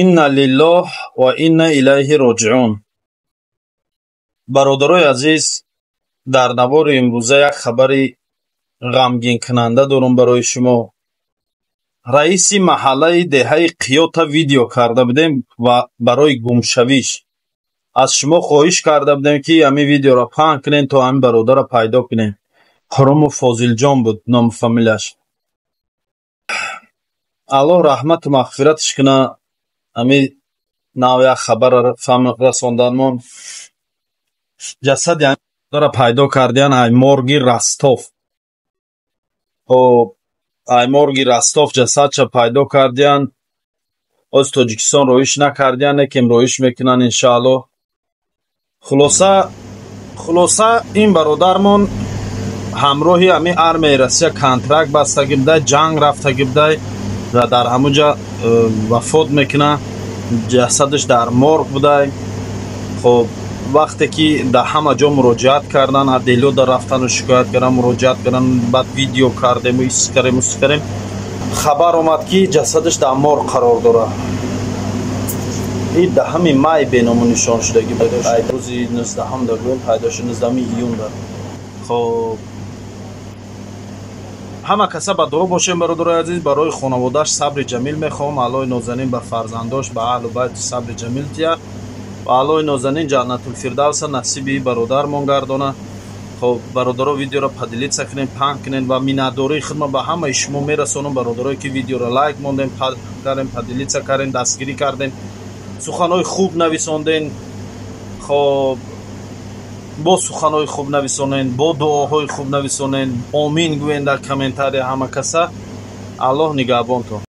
Инна лиллоҳ ва инна илайҳи роҷиун. Бародарои азиз, дар навори имрӯза як хабари ғамгинкунанда дорам барои шумо. Раиси маҳаллаи деҳаи Қиёта видео карда будем ва барои гумшавиш аз шумо хоҳиш карда будем, ки ҳамин видеоро паҳн кунем, то ҳамин бародарро пайдо кунем. Ҳурумов Фозилҷон буд ному фамилияш. Аллоҳ раҳмату мағфираташ куна. Ҳамин нав як хабарро расонданмон. Ҷасади ҳамин бародарро пайдо кардиян ай морги Ростов. Хоб, ай морги Ростов ҷасадша пайдо кардиян. Оз Тоҷикистон роиш накардиян, лекин роиш мекунанд, иншааллоҳ. Хулоса, ин бародармон ҳамроҳи ҳамин армияи Россия контракт бастагӣ будай, ҷанг рафтагӣ будай ва дар ҳамон ҷа вафот мекунад. Ҷасадаш дар морг будай. Хоб, вақте ки дар ҳама ҷо муроҷиат кардан, отделода рафтану шикоят кардан, муроҷиат кардан, баъд видео кардему, ис кардем, ус кардем, хабар омад, ки ҷасадаш дар морг қарор дорад. И 10 май беному нишон шудагӣ, рӯзи 19-ҳам да гӯем пайдо шуд, 19 июнда. Хоб, ҳама каса ба дуо бошем, бародарои азиз. Барои хонаводааш сабри ҷамил мехоҳам. Аллоҳи нозанин ба фарзандош, ба аҳлу байти сабри ҷамил тия ва Аллоҳи нозанин Ҷаннатулфирдавса насиби бародармон гардона. Хоб, бародаро, видеоро поделиться кунем, паҳн кунем ва миннатдории худро ба ҳамаи шумо мерасонам, бародарое ки видеоро лайк мондем, кардем, поделиться кардем, дастгирӣ кардем, суханҳои хуб нависондем. Хоб, бо суханҳои хуб нависонен, бо дуоҳои хуб нависонен, омин гӯен дар комментария. Ҳама каса Аллоҳ нигаҳбонтон.